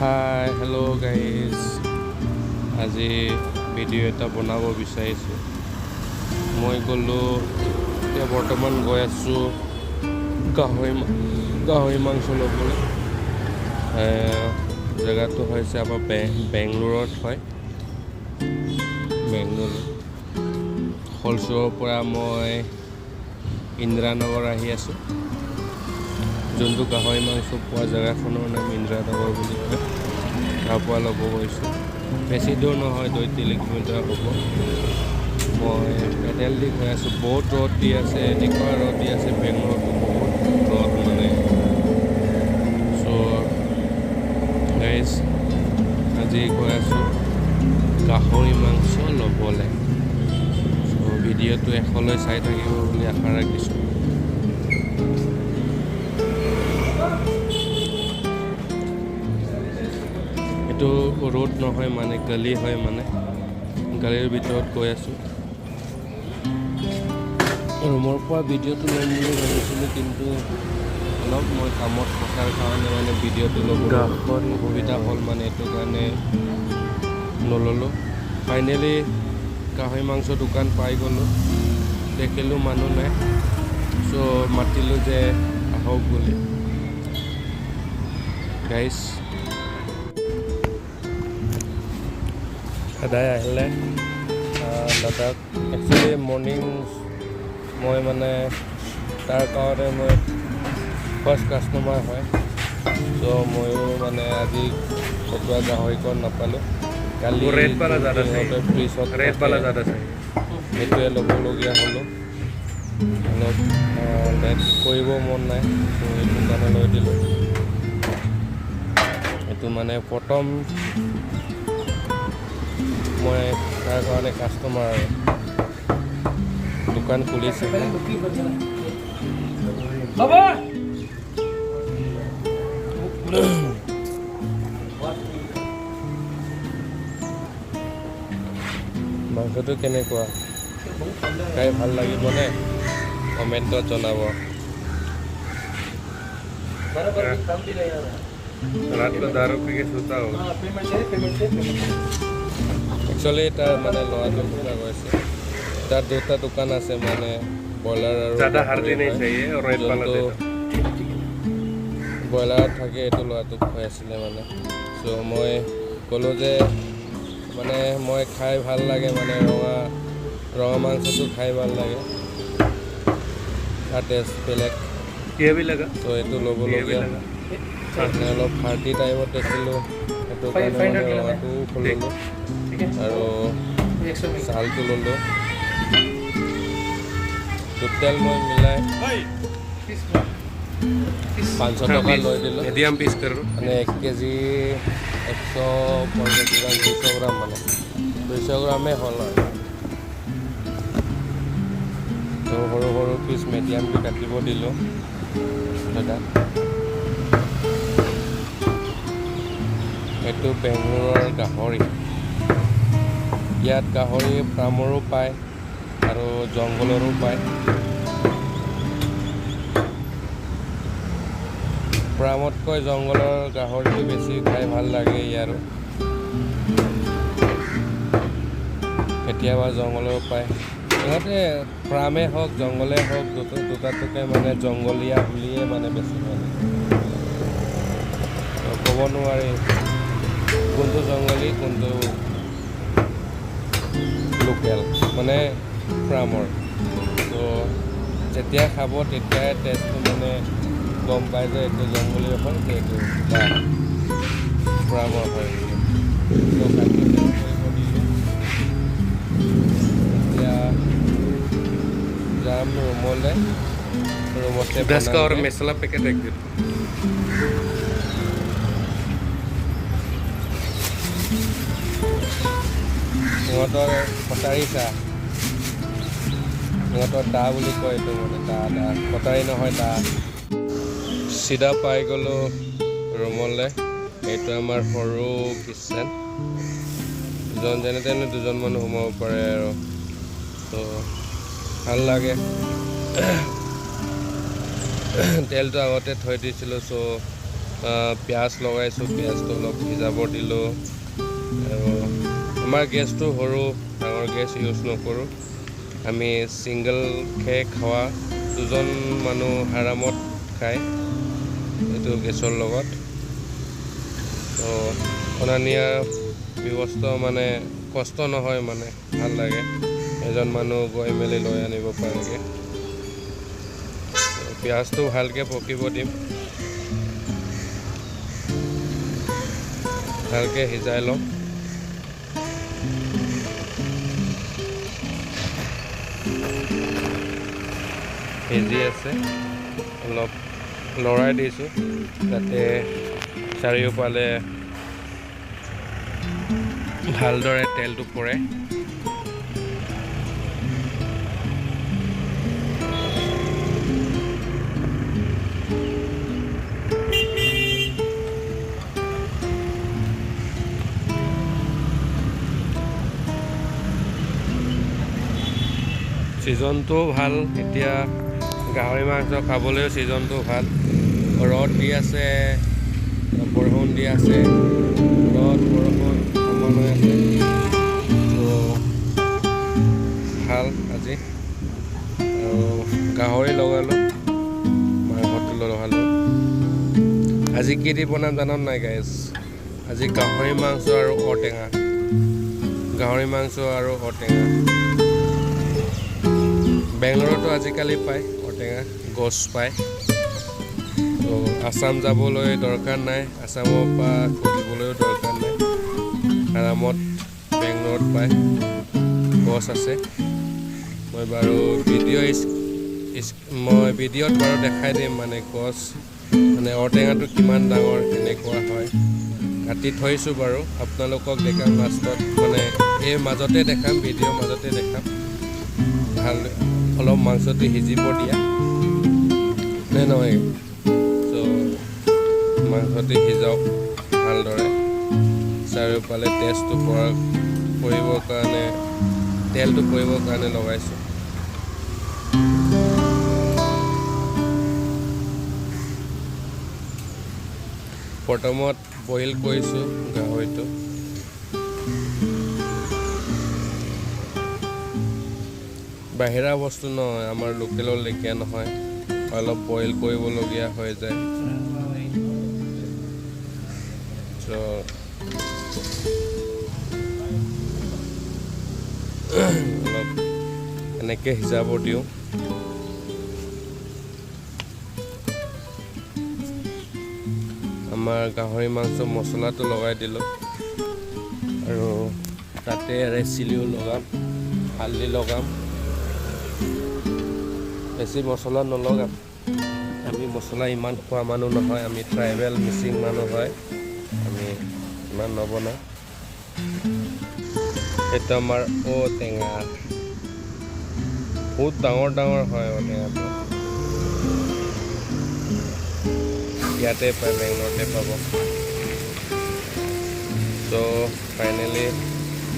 Hi hello' guys, আজি video' এটা বনাব বিচাৰিছোঁ। মই গ'লোঁ, এতিয়া বৰ্তমান গৈ আছোঁ গাহৰি মাংস ল'বলৈ। জেগাটো হৈছে আমাৰ বেংগলোৰত হয়। বেংগলোৰ হলচুৰৰ পৰা মই ইন্দিৰানগৰ আহি আছোঁ। যোনটো গাহৰি মাংস পোৱা জেগাখনৰ নাম ইন্দিৰানগৰ বুলি কয়। তাৰ পৰা ল'ব গৈছোঁ। বেছি দূৰ নহয়, 2-3 কিলোমিটাৰ হ'ব। মই পেডেল দি গৈ আছোঁ। বহুত ৰ'দ দি আছে, এনেকুৱা ৰ'দ দি আছে, বেংগলোৰতো বহুত ৰ'দ মানে। চ' গাইজ, আজি গৈ আছোঁ গাহৰি মাংস ল'বলৈ। চ' ভিডিঅ'টো শেষলৈ চাই থাকিব বুলি আশা ৰাখিছোঁ। এইটো ৰোড নহয় মানে, গলি হয় মানে, গাড়ীৰ ভিতৰত গৈ আছোঁ। ৰুমৰ পৰা ভিডিঅ'টো ল'ম বুলি ভাবিছিলোঁ, কিন্তু অলপ মই কামত থকাৰ কাৰণে মানে ভিডিঅ'টো ল'বলৈ গাহৰি অসুবিধা হ'ল মানে, এইটো কাৰণে নল'লোঁ। ফাইনেলি গাহৰি মাংস দোকান পাই গ'লোঁ। দেখিলোঁ মানুহ নাই, চ' মাতিলোঁ যে আহক বুলি। গাইজ, দাদাই আহিলে। দাদাক একচুৱেলি মৰ্ণিং মই মানে তাৰ কাৰণে মই ফাৰ্ষ্ট কাষ্টমাৰ হয়। চ' ময়ো মানে আজি ফটুৱা গাহৰিকণ নাপালোঁ কালি। वो रेड वाला ज़्यादा सही সিহঁতে ফ্ৰিজত रेड वाला থাকে, ज़्यादा सही। সেইটোৱে ল'বলগীয়া হ'লোঁ। অলপ লেট কৰিব মন নাই, চ' সেইটো কাৰণে লৈ দিলোঁ। এইটো মানে প্ৰথম মই তাৰ কাৰণে কাষ্টমাৰ আৰু দোকান খুলিছে। বাবা। মাংসটো কেনেকুৱা, খাই ভাল লাগিবনে? কমেণ্টত জনাব। रात को दारू पी के सोता होगा। একচুৱেলি তাৰ মানে ল'ৰাটোৰ কথা কৈছে, তাৰ দুটা দোকান আছে মানে, ব্ৰইলাৰ আৰু ज़्यादा हल्दी গাহৰি नहीं হয়। चाहिए और रेड वाला যোনটো दे दो। ব্ৰইলাৰত থাকে, এইটো ল'ৰাটোক খুৱাই আছিলে মানে। চ' মই ক'লোঁ যে মানে মই খাই ভাল লাগে মানে, ৰঙা ৰঙা মাংসটো খাই ভাল লাগে, তাৰ টেষ্ট বেলেগ। ये भी लगा। চ' এইটো ये भी ল'বলগীয়া लगा। মানে অলপ পাৰ্টি টাইমত দেখিলোঁ, সেইটো কাৰণে মানে ৰঙাটোও ল'লোঁ আৰু ছালটো ল'লোঁ। টোটেল মই মিলাই 500 টকা লৈ দিলোঁ। मीडियम पीस कर दो। মানে 1 কেজি 150 গ্ৰাম, 200 গ্ৰাম মানে, 200 গ্ৰামেই হ'ল আৰু। তো সৰু সৰু পিচ মিডিয়ামকৈ কাটিব দিলোঁ দাদা। এইটো বেংগলোৰৰ গাহৰি। ইয়াত গাহৰি ফাৰ্মৰো পায় আৰু জংঘলৰো পায়। ফাৰ্মতকৈ জংঘলৰ গাহৰিটো বেছি খাই ভাল লাগে ইয়াৰো। কেতিয়াবা জংঘলৰ পায়। ইহঁতে ফাৰ্মেই হওক, জংঘলেই হওক, দুটা দুটাটোকে মানে জংঘলীয়া বুলিয়ে মানে বেছি মানে ক'ব নোৱাৰি কোনটো জংঘলী, কোনটো লোকেল মানে ফাৰ্মৰ। তো যেতিয়া খাব তেতিয়াই টেষ্টটো মানে গম পাই যে এইটো জংঘলী হয় যে এইটো বা ফাৰ্মৰ হয় বুলি। তো কাটি কৰিব দিলোঁ। এতিয়া যাম ৰুমলৈ, ৰুমতে 10 का और বনামগৈ। मसाला पैकेट एक दे दो। সিহঁতৰ কটাৰী চাহ, সিহঁতৰ দা বুলি কয় এইটো মানে, দা দা, কটাৰী নহয়, দা। চিধা পাই গ'লোঁ ৰুমলৈ। এইটো আমাৰ সৰু কিটচেন। দুজন যেনে তেনে দুজন মানুহ সোমাব পাৰে আৰু। তো ভাল লাগে। তেলটো আগতে থৈ দিছিলোঁ, চ' পিঁয়াজ লগাইছোঁ, পিঁয়াজটো অলপ সিজাব দিলোঁ। আৰু আমাৰ গেছটো সৰু, ডাঙৰ গেছ ইউজ নকৰোঁ। আমি ছিংগলকৈ খোৱা, দুজন মানুহ আৰামত খায় এইটো গেছৰ লগত। তো অনা নিয়াৰ ব্যৱস্থা মানে কষ্ট নহয়, মানে ভাল লাগে, এজন মানুহ গৈ মেলি লৈ আনিব পাৰেগৈ। পিঁয়াজটো ভালকৈ পকিব দিম, ভালকৈ সিজাই ল'ম। সিজি আছে, অলপ লৰাই দিছোঁ যাতে চাৰিওফালে ভালদৰে তেলটো পৰে। ছিজনটোও ভাল, এতিয়া গাহৰি মাংস খাবলৈও ছিজনটো ভাল। ৰ'দ দি আছে, বৰষুণ দি আছে, ৰ'দ বৰষুণ সমান হৈ আছে। তো ভাল আজি। আৰু গাহৰি লগালোঁ, মাংসটো লগালোঁ। আজি কি দি বনাম জান নাই গাইজ? আজি গাহৰি মাংস আৰু ঔটেঙা, গাহৰি মাংস আৰু ঔটেঙা। বেংগলৰতো আজিকালি পায় ঔটেঙা গছ পায়। তো আছাম যাবলৈ দৰকাৰ নাই, আছামৰ পৰা খুজিবলৈও দৰকাৰ নাই, আৰামত বেংগলৰত পায়, গছ আছে। মই বাৰু মই ভিডিঅ'ত বাৰু দেখাই দিম, মানে গছ মানে ঔটেঙাটো কিমান ডাঙৰ কেনেকুৱা হয়। কাটি থৈছোঁ বাৰু, আপোনালোকক দেখাম লাষ্টত, মানে এই মাজতে দেখাম, ভিডিঅ'ৰ মাজতে দেখাম। ভাল অলপ মাংসটো সিজিব দিয়া নে নহয়। চ' মাংসটো সিজাওক ভালদৰে, চাৰিওফালে টেষ্টটো পৰিবৰ কাৰণে, তেলটো পৰিবৰ কাৰণে লগাইছোঁ। প্ৰথমত বইল কৰিছোঁ গাহৰিটো। বাহিৰা বস্তু নহয়, আমাৰ লোকেলৰ লেখীয়া নহয়, অলপ বইল কৰিবলগীয়া হৈ যায়। চ' অলপ এনেকৈ সিজাব দিওঁ। আমাৰ গাহৰি মাংস মছলাটো লগাই দিলোঁ, আৰু তাতে ৰেড চিলিও লগাম, হালধি লগাম। বেছি মছলা নলগাম, আমি মছলা ইমান খোৱা মানুহ নহয়, আমি ট্ৰাইবেল মিচিং মানুহ হয়, আমি ইমান নবনাওঁ। এইটো আমাৰ ঔটেঙা, বহুত ডাঙৰ ডাঙৰ হয় ঔটেঙাটো, ইয়াতে পায়, বেংগলৰতে পাব। চ' ফাইনেলি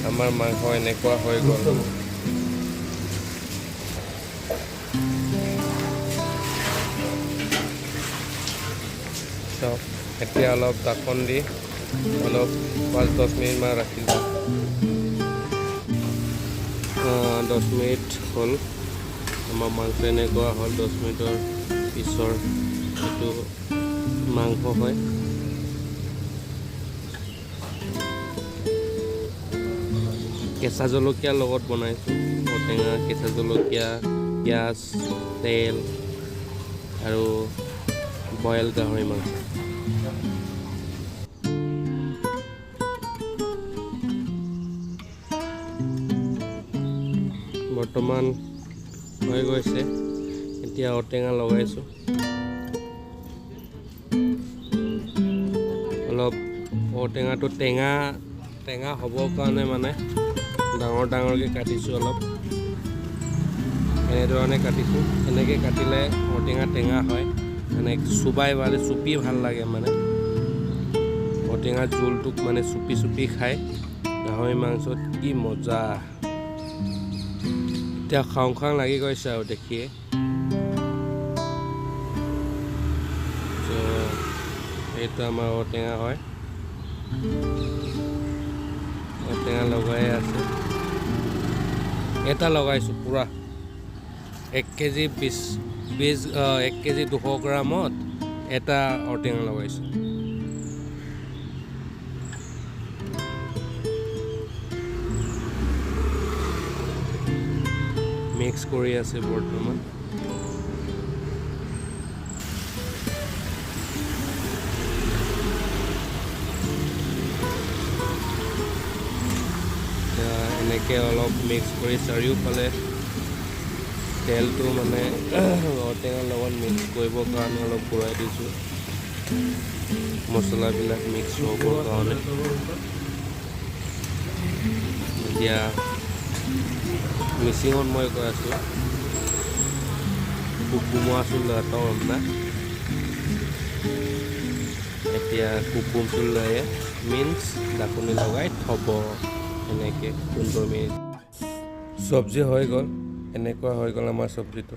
আমাৰ মাংস এনেকুৱা হৈ গ'ল। চাওক, এতিয়া অলপ ঢাকন দি অলপ 5-10 মিনিটমান ৰাখি দিম। 10 মিনিট হ'ল, আমাৰ মাংস এনেকুৱা হ'ল। 10 মিনিটৰ পিছৰ এইটো মাংস হয়। কেঁচা জলকীয়াৰ লগত বনাইছোঁ, ঔটেঙা, কেঁচা জলকীয়া, পিঁয়াজ, তেল আৰু বইল গাহৰি মাংস। বৰ্তমান হৈ গৈছে, এতিয়া ঔটেঙা লগাইছোঁ। অলপ ঔটেঙাটো টেঙা হ'বৰ কাৰণে মানে ডাঙৰ ডাঙৰকৈ কাটিছোঁ, অলপ এনেধৰণে কাটিছোঁ। এনেকৈ কাটিলে ঔটেঙা টেঙা হয়, মানে চোবাই মানে চুপি ভাল লাগে, মানে ঔটেঙা জোলটোক মানে চুপি চুপি খায় গাহৰি মাংসত কি মজা। এতিয়া খাওঁ খাওঁ লাগি গৈছে আৰু দেখিয়ে। এইটো আমাৰ ঔটেঙা হয়, ঔটেঙা লগাই আছে। এটা লগাইছোঁ পূৰা 1 কেজি 20 1 কেজি 200 গ্ৰামত এটা ঔটেঙা লগাইছোঁ। মিক্স কৰি আছে বৰ্তমান। এনেকৈ অলপ মিক্স কৰি চাৰিওফালে তেলটো মানে ঔটেঙাৰ লগত মিক্স কৰিবৰ কাৰণে অলপ ঘূৰাই দিছোঁ, মছলাবিলাক মিক্স হ'বৰ কাৰণে। এতিয়া মিচিঙত মই কৈ আছোঁ, কুকুমা চুল না, এতিয়া কুকুম চুল লয়ে মিনছ ঢাকনি লগাই থ'ব এনেকৈ 15 মিনিট। চব্জি হৈ গ'ল, এনেকুৱা হৈ গ'ল আমাৰ চব্জিটো।